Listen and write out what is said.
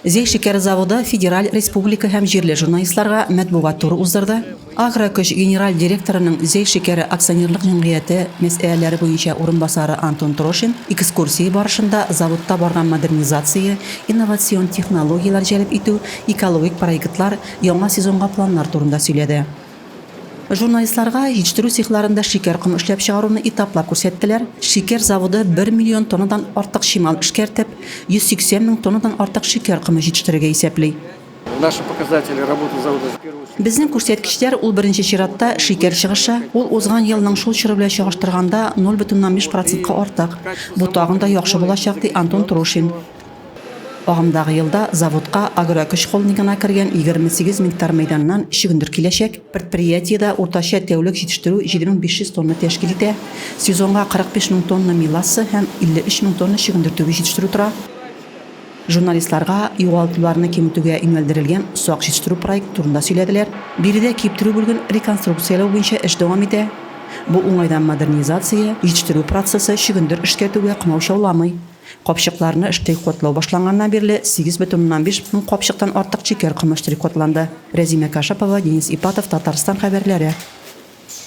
Зәй шикәр заводы федераль, республика һәм җирле журналистларга матбугат туры уздырды. Агрокөч генераль директорының Зәй шикәре акционерлык җәмгыяте мәсьәләләре буенча урынбасары Антон Трошин экскурсия барышында заводта барган модернизация, инновацион технологияләр җәлеп итү, экологик проектлар, яңа сезонга планнар турында сөйләде. Журналистларга җитештерү цехларында шикәр комы эшләп чыгаруны этаплап күрсәттеләр. Шикәр заводы бер миллион тоннадан артык чимал эшкәртеп, 180 мең тоннадан артык шикәр комы җитештерергә исәпли. Безнең күрсәткечләр, ул беренче чиратта шикәр чыгышы, ул узган елның шул чоры белән чагыштырганда 0,5 процентка артык. Бу тагын да яхшы булачак, ди Антон Трошин. Агымдагы елда заводка Агрокөч холдингына кергән 28 мең гектар мәйданнан чөгендер киләчәк. Предприятиедә уртача тәүлек җитештерү 7500 тонна тәшкил итә. Сезонга 45 мең тонна меласса һәм 53 мең тонна чөгендер түбе җитештерү тора. Журналистларга югалтуларны киметүгә юнәлдерелгән сак җитештерү проекты турында сөйләделәр. Биредә киптерү бүлеген реконструкцияләү буенча эш дәвам итә. Бу уңайдан модернизация, җитештерү процессы чөгендер эшкәртүгә комаучауламый. Капчыкларны штрих-кодлау башланганнан бирле 8,5 мең капчыктан артык шикәр комы штрих-кодланды. Рәзимә Кашапова, Денис Ипатов, Татарстан хәбәрләре.